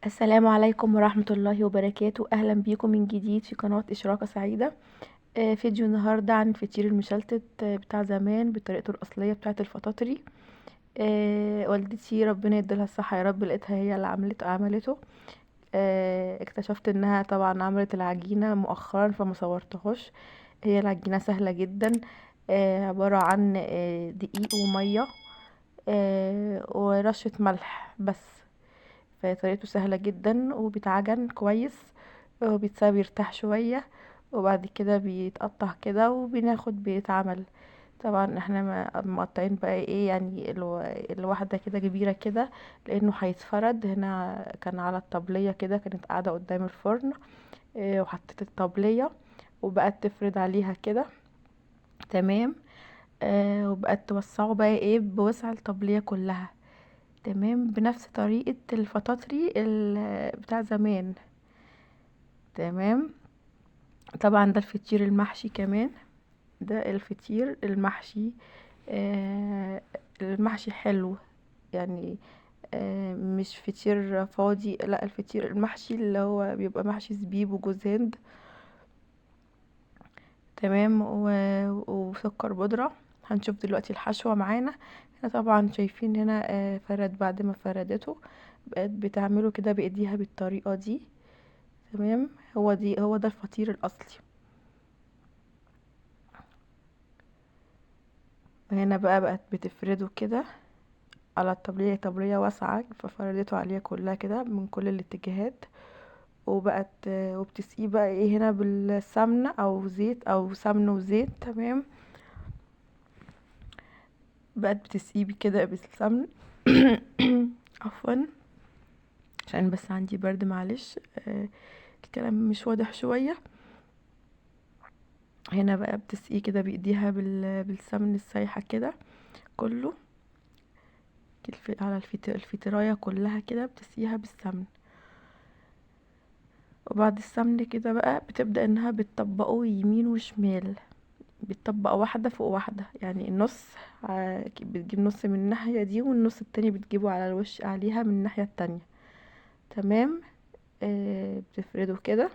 السلام عليكم ورحمة الله وبركاته. أهلا بيكم من جديد في قناة إشراقة سعيدة. فيديو النهاردة عن الفطير المشلتت بتاع زمان بطريقته الأصلية بتاعة الفطاطري. والدتي ربنا يديلها الصحة يا رب، لقيتها هي اللي عملته. اكتشفت انها طبعا عملت العجينة مؤخرا فما صورتهاش. هي العجينة سهلة جدا، عبارة عن دقيق ومية ورشة ملح بس. فطريقته سهلة جدا وبيتعجن كويس وبيتساب يرتاح شوية، وبعد كده بيتقطع كده وبناخد بيتعمل. طبعا احنا مقطعين بقى ايه يعني الواحدة كده كبيرة كده لانه هيتفرد. هنا كان على الطبلية كده، كانت قاعدة قدام الفرن، وحطيت الطبلية وبقت تفرد عليها كده، تمام. وبقت توسعه بقى ايه بوسع الطبلية كلها، تمام، بنفس طريقة الفطاطري بتاع زمان، تمام. طبعا ده الفطير المحشي كمان، ده الفطير المحشي. المحشي حلو يعني، مش فطير فاضي، لا الفطير المحشي اللي هو بيبقى محشي زبيب وجوز هند، تمام، وسكر بودرة. هنشوف دلوقتي الحشوة معانا. هنا طبعا شايفين هنا، فرد بعد ما فردته بقت بتعمله كده بايديها بالطريقة دي، تمام. هو ده الفطير الاصلي. هنا بقى بقت بتفرده كده على الطبلية، طبلية واسعة ففردته عليها كلها كده من كل الاتجاهات، وبتسقيه بقى ايه هنا بالسمنة او زيت او سمن وزيت، تمام. بقت بتسقيه كده بالسمن عفوا عشان بس عندي برد معلش، الكلام مش واضح شوية. هنا بقى بتسقيه كده بايديها بالسمن السايحة كده كله على الفطيراية كلها كده بتسقيها بالسمن. وبعد السمن كده بقى بتبدأ انها بتطبقه يمين وشمال، بتطبق واحدة فوق واحدة، يعني النص، بتجيب نص من الناحية دي والنص التاني بتجيبه على الوش عليها من الناحية التانية، تمام. بتفرده كده،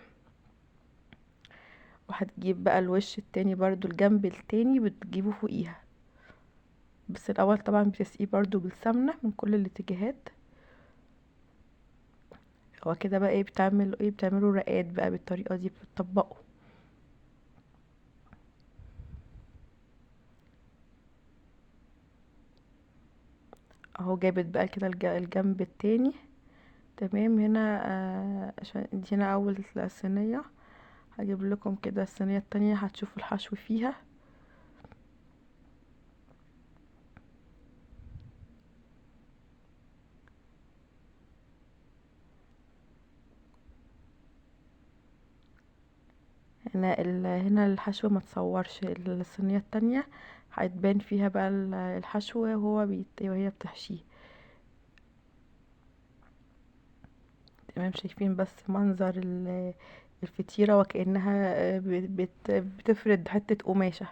وهتجيب بقى الوش التاني برضو الجنب التاني بتجيبه فوقيها، بس الاول طبعا بتسقيه برضو بالسمنة من كل الاتجاهات. هو كده بقى ايه بتعمل ايه، بتعملوا رقات بقى بالطريقة دي، بتطبقه. اهو جابت بقى كده الجنب التاني، تمام. هنا عشان دي هنا اول صينية، هجيب لكم كده الصينية التانية هتشوفوا الحشو فيها. هنا الحشو ما تصورش، الصينية التانية هتبان فيها بقى الحشو وهي بتحشيه، تمام. شايفين بس منظر الفطيرة وكأنها بتفرد حتة قماشة.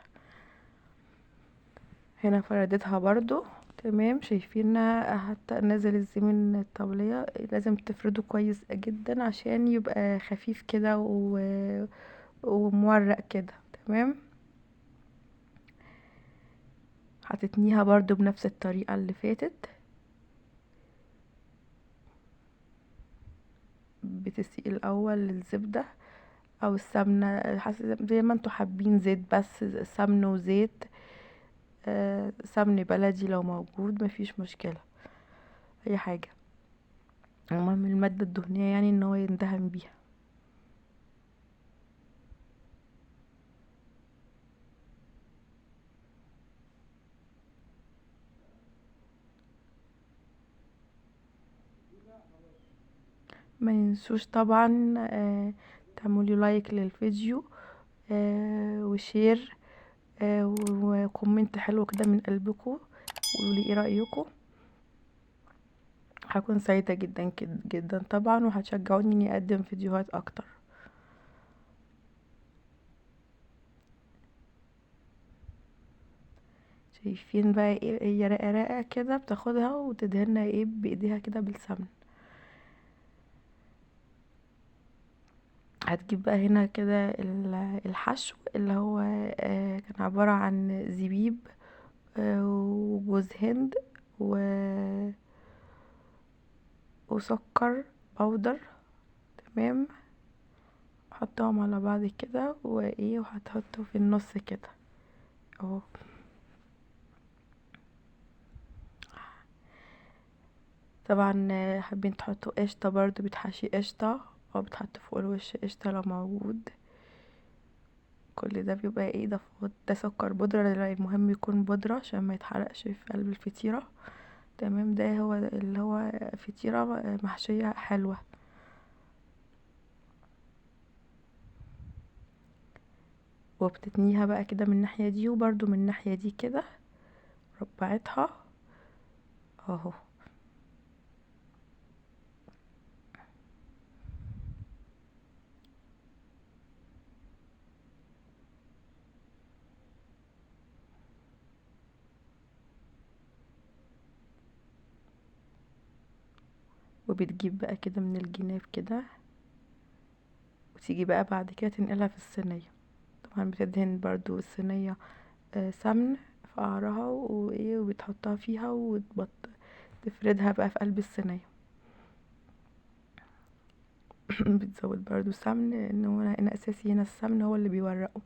هنا فردتها برضو، تمام. شايفينها حتى نازل ازاي من الطبلية. لازم تفرده كويس جدا عشان يبقى خفيف كده ومورق كده، تمام. هتتنيها برضو بنفس الطريقة اللي فاتت، بتسقي الاول الزبدة او السمنة حسب زي ما انتوا حابين، زيت بس، سمن وزيت، سمن بلدي لو موجود مفيش مشكلة، اي حاجة، المهم المادة الدهنية يعني ان هو يندهن بيها. ما ينسوش طبعا، تعملوا like للفيديو، و share، و comment حلو كده من قلبكم، وقولوا لي ايه رايكم. هكون سعيده جدا جدا طبعا، وهتشجعوني اني اقدم فيديوهات اكتر. شايفين بقى ايه هي رقه رقه كده بتاخدها وتدهنها ايه بايديها كده بالسمن. هتجيب بقى هنا كده الحشو اللي هو كان عبارة عن زبيب وجوز هند وسكر بودر. تمام، حطهم على بعض كده وايه، وهتحطه في النص كده اهو. طبعا حابين تحطوا قشطة برضو، بتحشي قشطة او بتحط فوق الوش قشطة لو موجود. كل ده بيبقى ايه، ده سكر بودرة، المهم يكون بودرة عشان ما يتحرقش في قلب الفطيرة. تمام، ده هو اللي هو فطيرة محشية حلوة. وبتتنيها بقى كده من الناحية دي وبرضو من الناحية دي كده، ربعتها اهو. وبتجيب بقى كده من الجناب كده، وتيجي بقى بعد كده تنقلها في الصينية. طبعا بتدهن برضو الصينية سمن في قعرها وايه، وبتحطها فيها وتفردها بقى في قلب الصينية. بتزود برضو سمن، لان هو هنا اساسي هنا السمن هو اللي بيورقه.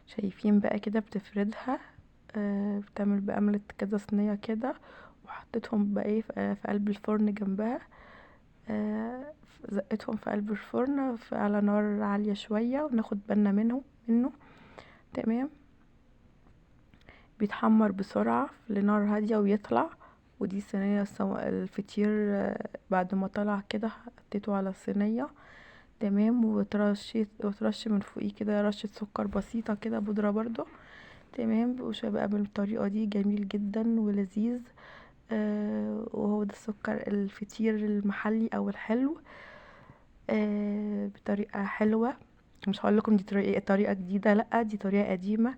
شايفين بقى كده بتفردها، بتعمل بقى عملت كذا صينية كده، وحطيتهم بقى ايه في قلب الفرن جنبها، زقتهم في قلب الفرن على نار عالية شوية، وناخد بالنا منه. تمام، بيتحمر بسرعة لنار هادية ويطلع. ودي صينية الفطير، بعد ما طلع كده حطيته على الصينية. تمام، وترش من فوقيه كده رشة سكر بسيطة كده بودرة برضو. تمام، وشبقى بالطريقة دي جميل جدا ولذيذ. وهو ده السكر الفطير المحلي او الحلو، بطريقة حلوة. مش هقول لكم دي طريقة جديدة، لا دي طريقة قديمة،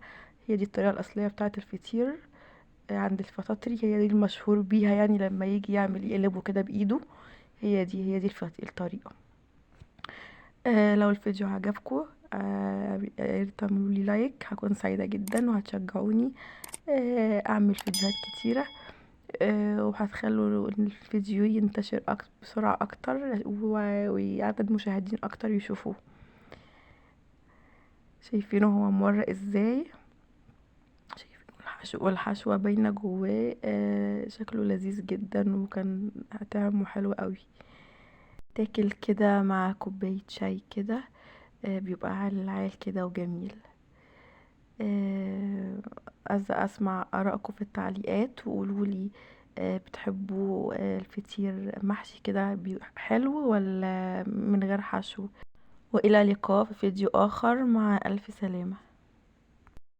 هي دي الطريقة الأصلية بتاعة الفطير، عند الفطاطري، هي دي المشهور بيها، لما يجي يعمل يقلبه كده بإيده، هي دي الطريقة. لو الفيديو عجبكم، يا ريت تعملوا لي لايك، هكون سعيدة جدا وهتشجعوني، اعمل فيديوهات كتيرة، وهتخلوا الفيديو ينتشر بسرعة اكتر، وعدد مشاهدين اكتر يشوفوه. شايفينه هو مورق ازاي، شايفين والحشوة باينة جواه، شكله لذيذ جدا وكان طعمه حلو قوي. تاكل كده مع كوباية شاي كده، بيبقى عال العال كده وجميل. عايزة اسمع ارائكم في التعليقات، وقولوا لي، بتحبوا، الفطير محشي كده حلو ولا من غير حشو. والى اللقاء في فيديو اخر، مع الف سلامة.